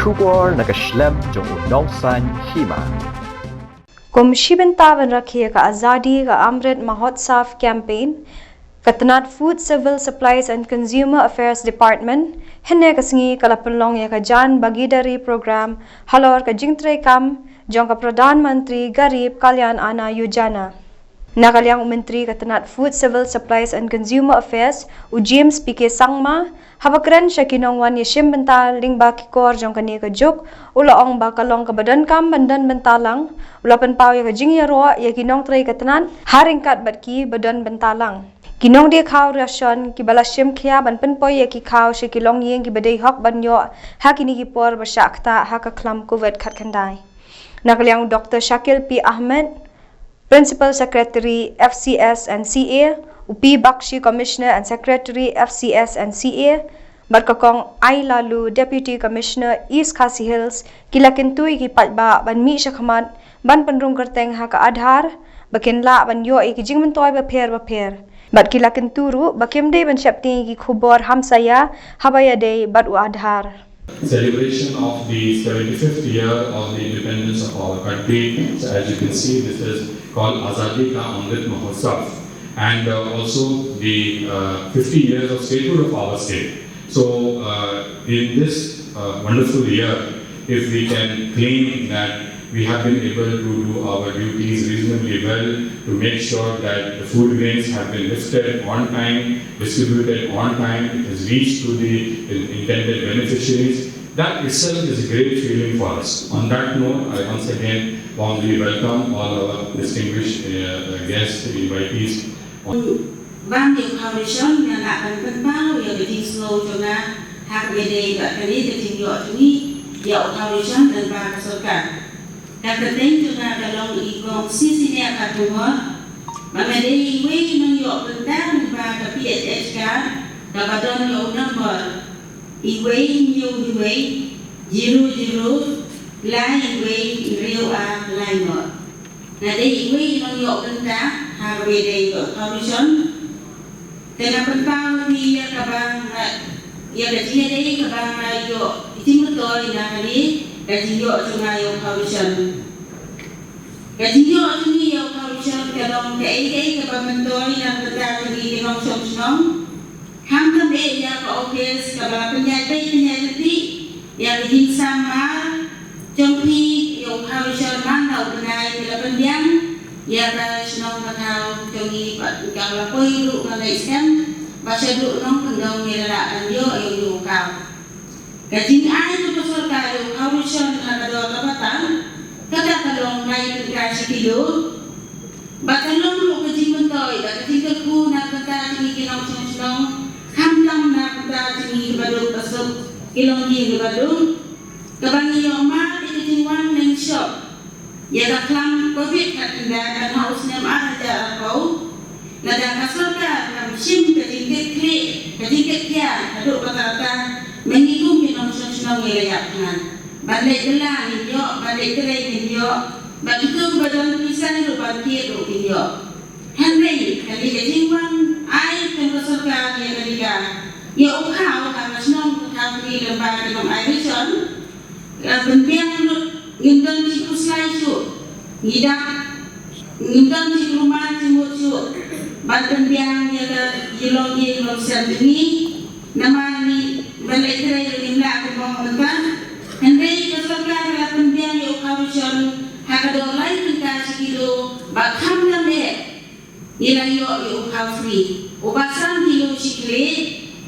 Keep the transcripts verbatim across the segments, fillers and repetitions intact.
Khubor na ka shlem jong u nongsan hima. Kum shi bynta ban rakhe ka Azadi ka Amrit Mahotsav campaign, ka tnat Food, Civil Supplies and Consumer Affairs Department hynne ka sngi ka la pynlong ïa ka Jan Bhagidari Program halor ka jingtrei kam jong ka Pradhan Mantri Garib Kalyan Anna Yojana. Na ka liang u Myntri ka tnat Food, Civil Supplies and Consumer Affairs, u James P K Sangma, haba kren sha ki nongwan ïashim bynta lyngba ki kor jong kane ka juk, u la ong ba ka long kaba donkam ban don bynta lang, u la pynpaw ïa ka jingïaroh ïa ki nongtrei ka tnat ha ryngkat bad kiba don bynta lang. Ki nongdie khaw ration kiba la shim khia ban pynpoi ïa ki khaw sha ki longïing kiba dei hok ban ïoh ha kine ki por ba shah ktah ha ka khlam Covid khatkhyndai. Na ka liang u Doctor Shakil P Ahmed, Principal Secretary F C S and C A, u P Bakshi, Commissioner and Secretary F C S and C A, bad ka Kong Ai Lalu, Deputy Commissioner East Khasi Hills, ki la kyntu ïa ki paidbah ban mih shakhmat ban pynrung kyrteng ha ka Aadhaar ba kin lah ban ïoh ïa ki jingmyntoi bapher bapher. Bad ki la kyntu ruh ba kim dei ban sheptieng ïa ki khubor hamsaïa haba ïadei bad u Aadhaar. Celebration of the seventy-fifth year of the independence of our country. So as you can see, this is called Azadi Ka Amrit Mahotsav, and uh, also the uh, fifty years of statehood of our state. So uh, in this uh, wonderful year, if we can claim that we have been able to do our duties reasonably well to make sure that the food grains have been lifted on time, distributed on time, it has reached to the in- intended beneficiaries. That itself is a great feeling for us. On that note, I once again warmly welcome all our distinguished uh, guests, invitees. Bang ïa u Khaw Rishon nga lah ban pynpaw ïa ka jingsngew jong nga ha kaba ïadei bad kane ka jingïoh jong ngi ïa u Khaw Rishon lyngba ka sorkar. Ka kyrteng jong nga ka long i Kong Sisinia Kharkongor. Ba nga dei iwei i nongïoh bynta lyngba ka P H H card kaba don ïa u nombor iwei hynñiew iwei zero zero lai iwei hynriew ar lai noh. Nga dei iwei i nongïoh bynta ha kaba ïadei bad u Khaw Rishon. Te nga pynpaw ïa kaba nga ïa ka jingïadei kaba nga ïoh ka jingmyntoi na kane ka jingïoh jong nga ïa u Khaw Rishon. Ka jingïoh jong ngi ïa u Khaw Rishon ka long kaei kaei kaba myntoi na ka bynta jong ngi ki nongshong shnong. Khamtam eh ïa ka office kaba la pynïaid beit pynïaid ryntih ïa ka jingsamar jong phi ïa u Khaw Rishon man la u bnai, phi la pynbiang ïa ka shnong ka thaw jong ngi bad ka la poi ruh ka leit skhem ba shaduh nongkyndong ngi la lah ban ïoh ïa u kaw. Ka jingai jong ka sorkar ïa u Khaw Rishon ha ka dor kaba tang kata ka long lai tyngka shi kilo. Bad ka long ruh ka jingmyntoi bad ka jingkyrkhu na ka bynta jong ngi ki nongshong shnong, khamtam na ka bynta jong ngi kiba duk ba suk, ki longïing kiba duk. Kaba ngi ïoh mad ïa ka jingwan neng shop ïa ka khlam Covid khatkhyndai ban ha u snem ar hajar arphew. Lada ka sorkar kam shim ka jingkitkhlieh ka jingkitkhia haduh katta katta, ma ngi kum ki nongshong shnong ngi la ïap thngan. Ban leit bylla ngin ïoh, ban leit trei ngin ïoh, bad kito kiba don pisa ruh ban thied ruh ngin ïoh. Hynrei kane ka jingwan ai jong ka sorkar ïa kane ka ïa u khaw ha ka shnong ka thaw ngi lyngba ki nongai rishon. Ka pynbiang lut ngin don shi khuslai shuh. Ngi dap ngin don shi kulmar shi mut shuh ban pynbiang ïa ka jinglong ïing long sem jong ngi. Namar ngi ban leit trei ruh ngim lah ban ong mynta. Hynrei ka sorkar ka la pynbiang ïa u khaw rishon ha ka dor lai tyngka shi kilo bad khamtam eh ngi la ïoh ïa u khaw free uba san kilo shi khlieh.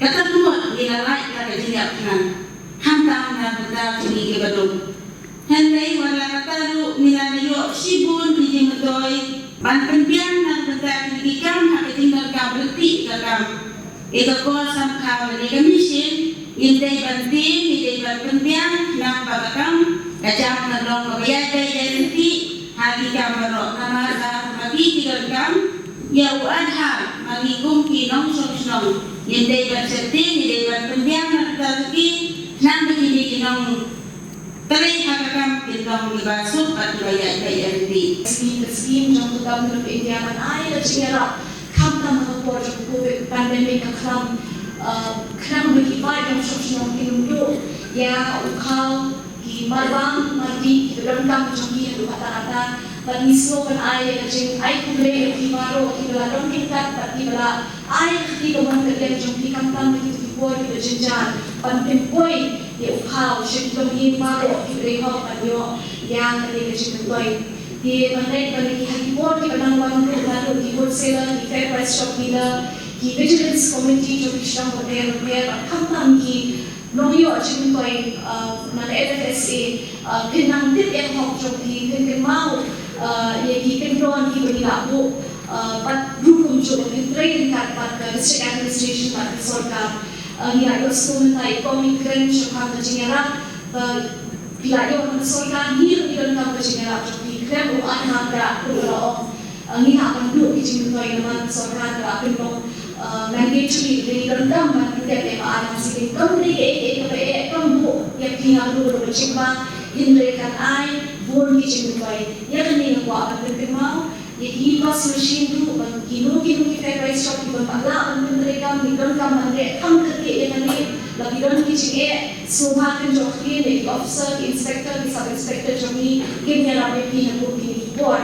Kata ka mut ngi la lait la ka jingïap thngan khamtam na ka bynta jong ngi kiba duk. Hynrei wat la katta ruh ngi la ïoh shibun ki jingmyntoi ban pynbiang na ka bynta kine ki kam ha ka jingdonkam ryntih ka kam. Ïa ka kor samkhaw lane ka machine ngim dei ban tieng, ngi dei ban pynbiang khnang ba ka kam ka jam kan long kaba ïaid beit ïaid ryntih ha ki kam baroh. Namar ba ma ki ki donkam ïa u Aadhaar ma ngi kum ki nongshong shnong ngim dei ban sheptieng, ngi dei ban pynbiang na ka bynta ki khnang ba kine ki nong trei ha ka kam kin long kiba suk bad kiba ïaid beit ïaid ryntih. Skim, ka skim jong ka Government of India ban ai ka jingïarap khamtam ha ka por jong ka Covid pandemic ka khlam, uh, khnang ba ki paid nongshong shnong kin ym duh Ïa u khaw, ki marbam mardih kiba donkam jong ki haduh katta katta, bad ngi sngewbha ban ai ïa ka jingai khublei ïa ki baroh kiba la don ryngkat bad kiba la ai ïa ka kti kamon ka diang jong ki khamtam ha kito ki por kiba jynjar ban pynpoi ïa u khaw sha ki longïing baroh kiba dei hok ban ïoh ïa kane ka jingmyntoi. Te ban leit ban ïa ki ha ki por kiba nang wan ruh naduh ki wholesaler, ki fair price shop dealer, ki vigilance committee jong ki shnong bapher bapher bad khamtam ki nongïoh jingmyntoi, uh, na ka F F S A, uh, phin nang tip ïa ka hok jong phi, phin kynmaw, uh, ïa ki kyndon kiba ngi la buh, uh, bad ruh kumjuh phin trei ryngkat bad ka district administration bad ka sorkar. Uh, ngi la ïohsngew mynta i Kong i kren shaphang ka jingïarap ba phi la ïoh na ka sorkar, ngi ruh ngi donkam ka jingïarap jong phi khlem u Aadhaar Card kumba la ong. Uh, ngi hap ban duh ki jingmyntoi namar ka sorkar ka la pynlong, uh, mandatory, ngi donkam ban pyndep ïa ka Aadhaar seeding. Kam dei kaei kaei kaba eh, kam buh ïa phi ha kano kano ka jingma, hynrei kan ai bun ki jingmyntoi. Ïa kane nga kwah ban pynkynmaw ïa ki POS machine ruh, ba kino kino ki fair price shop kiba ym pat lah ban pyntreikam, ngi donkam ban leh kham kyrkieh ïa kane. Lada ki don ki jingeh, sngewbha kynjoh ktien ïa ki officer, ki inspector, ki sub inspector jong ngi, kin ïarap ïa phi ha kum kine ki por.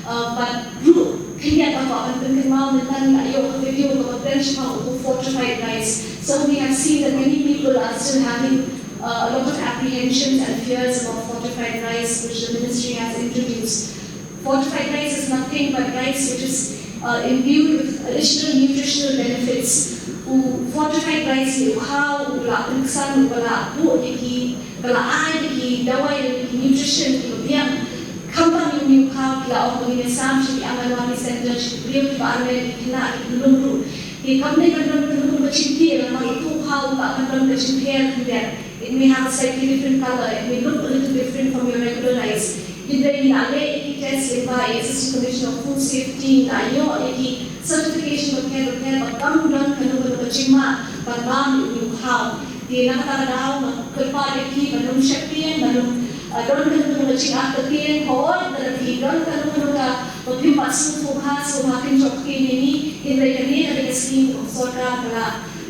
Uh, bad ruh khyndiat ba kwah ban pynkynmaw, mynta ngi la ïoh ka video kaba kren shaphang u fortified rice. So we have seen that many people are still having, uh, a lot of apprehensions and fears about fortified rice, which the ministry has introduced. Fortified rice is nothing but rice which is, uh, imbued with additional nutritional benefits. U fortified rice, u khaw uba la pynksan, uba la buh ïa ki, ba la ai ïa ki dawai, ïa ki nutrition kiba biang. Khamtam ïa une u khaw, ki la ong ba ngin ïasam sha ki Anganwadi center, sha ki briew kiba armet, ki khynnah, ki khynnah ruh. Te kam dei ban don kano kano ka jingthiah, namar utu u khaw u lah ban don ka jingthiah khyndiat. It may have a slightly different color, it may look a little different from your regular rice. Hynrei ngi la leh ïa ki test lyngba i Assistant Commissioner of Food Safety, ngi la ïoh ïa ki certification bapher bapher ba kam don kano kano ka jingma ban bam ïa une u khaw. Te na kata ka daw nga kyrpad ïa phi ban ym sheptieng, ban ym, uh, don kano kano ka jingartatien, hooid lada phi don kano kano kaba phim pat sngewthuh bha, sngewbha kynjoh ktien ïa ngi, hynrei kane ka dei ka scheme kaba ka sorkar ka la,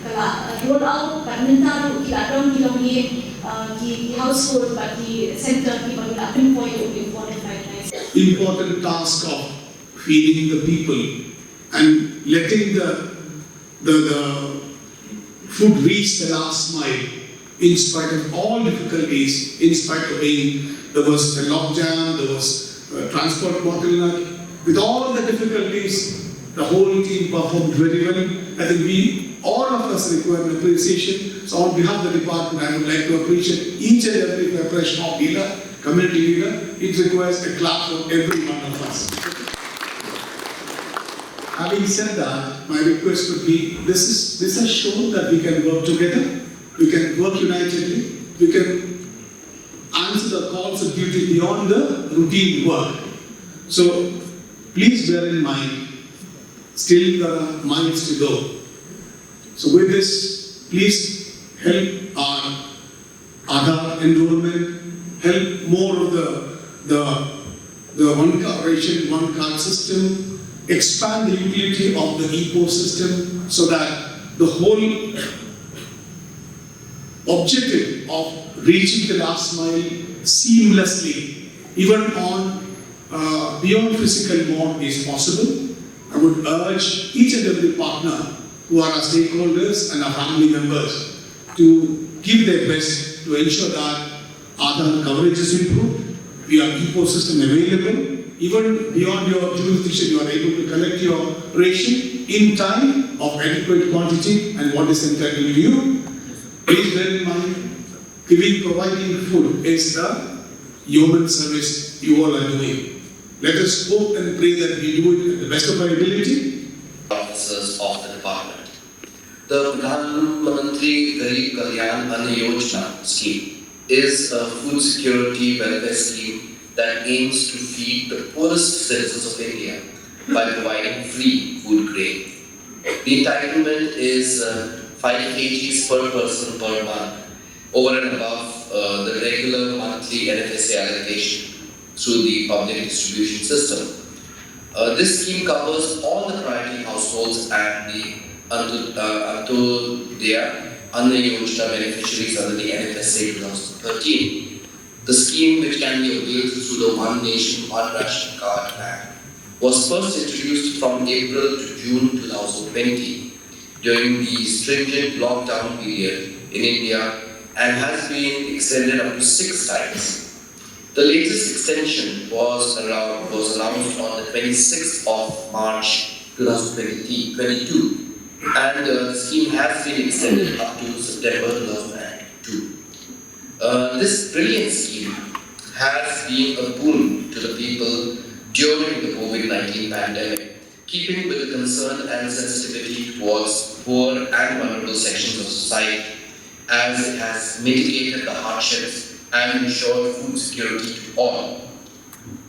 ka la, uh, roll out, bad mynta ruh ki la don ki longïing, uh, ki, ki household bad ki center kiba ngi la pynpoi ïa une u fortified rice. Important task of feeding the people and letting the, the, the food reach the last mile in spite of all difficulties, in spite of being, there was a logjam, there was, uh, transport bottleneck. With all the difficulties, the whole team performed very well. I think we, all of us require an appreciation. So on behalf of the department, I would like to appreciate each and every fair price shop dealer, community leader. It requires a clap for every one of us. Having said that, my request would be, this is, this has shown that we can work together, we can work unitedly, we can answer the calls of duty beyond the routine work. So please bear in mind, still there are miles to go. So with this, please help our Aadhaar enrollment, help more of the, the, the one card ration, one card system, expand the utility of the e-post system so that the whole objective of reaching the last mile seamlessly, even on, uh, beyond physical mode, is possible. I would urge each and every partner who are our stakeholders and our family members to give their best to ensure that Aadhaar coverage is improved, we have e-post system available, even beyond your jurisdiction, you are able to collect your ration in time of adequate quantity and what is entitled to you. Please bear in mind, giving, providing food is the human service you all are doing. Let us hope and pray that we do it at the best of our ability. Officers of the department. The Pradhan Mantri Garib Kalyan Ann Yojana scheme is a food security welfare scheme that aims to feed the poorest citizens of India by providing free food grain. The entitlement is, uh, five kgs per person per month over and above, uh, the regular monthly N F S A allocation through the public distribution system. Uh, this scheme covers all the priority households and the Anto-, uh, Antyodaya Anna Yojana beneficiaries under the N F S A two thousand thirteen. The scheme, which can be availed through the One Nation, One Ration Card plan, was first introduced from April to June two thousand twenty during the stringent lockdown period in India and has been extended up to six times. The latest extension was around was announced on the twenty-sixth of March twenty twenty-two, and uh, the scheme has been extended up to September two thousand two. Uh, this brilliant scheme has been a boon to the people during the COVID nineteen pandemic, keeping with the concern and sensitivity towards poor and vulnerable sections of society, as it has mitigated the hardships and ensured food security to all.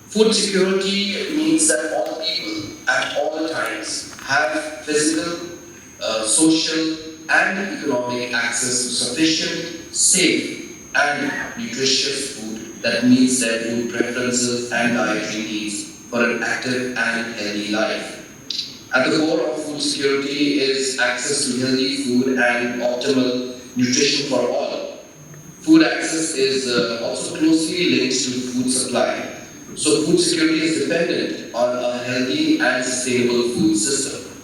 Food security means that all people at all times have physical, uh, social, and economic access to sufficient, safe, and nutritious food that meets their food preferences and dietary needs for an active and healthy life. At the core of food security is access to healthy food and optimal nutrition for all. Food access is uh, also closely linked to food supply. So, food security is dependent on a healthy and sustainable food system.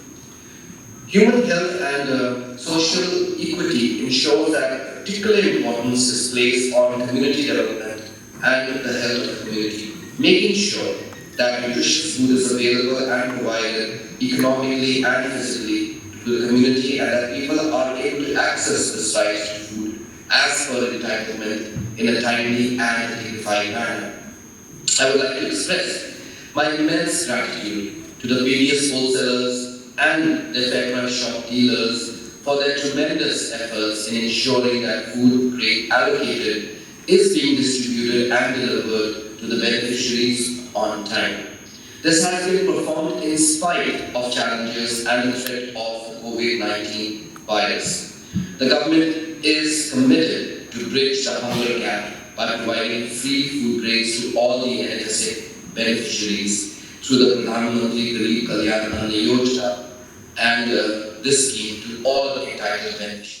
Human health and uh, social equity ensures that particular importance is placed on community development and the health of the community, making sure that nutritious food is available and provided economically and physically to the community, and that people are able to access this right to food as per entitlement in a timely and dignified manner. I would like to express my immense gratitude to the P D S wholesalers and the Fairprice shop dealers for their tremendous efforts in ensuring that food grade allocated is being distributed and delivered to the beneficiaries on time. This has been performed in spite of challenges and the threat of the COVID nineteen virus. The government is committed to bridge the hunger gap by providing free food grains to all the N F S A beneficiaries through the Pradhan Mantri Garib Kalyan Anna Yojana and uh, this scheme to all entitled beneficiaries.